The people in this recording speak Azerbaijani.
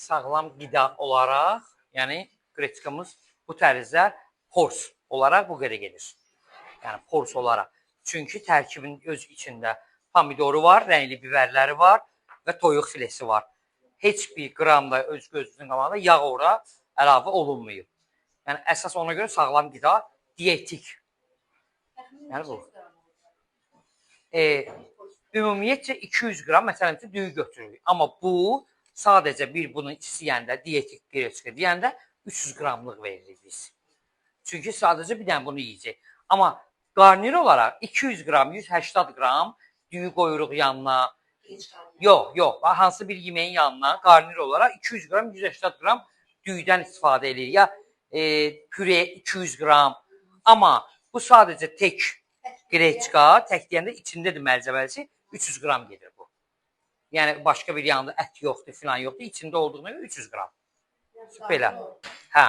Sağlam qida olaraq, yəni qreçkamız bu tərzdə pors olaraq bu qədər gedir. Yəni pors olaraq. Çünki tərkibin öz içində pomidoru var, rəngli biberləri var və toyuq filesi var. Heç bir qram da öz gözünüzün qabağında yağ ora əlavə olunmayıb. Yəni əsas ona görə sağlam qida, dietik. Yəni bu. Ümumiyyətcə 200 qram məsələn üçün düyü götürürük. Amma bu sadəcə bir bunu istəyəndə, dietik qreçka deyəndə 300 qramlıq veririk biz. Çünki sadəcə bir dənə bunu yeyəcək. Amma qarnir olaraq 200 qram, 180 qram düyü qoyuruq yanına. Yox, yox, hansı bir yeməyin yanına qarnir olaraq 200 qram, 180 qram düyüdən istifadə edirik. Ya püre 200 qram. Amma bu sadəcə tək qreçka, tək deyəndə içindədir məlzəməsi 300 qram gedir bu. Yəni başqa bir yanında ət yoxdur, filan yoxdur. İçində olduğuna görə 300 qram. Belə. Hə.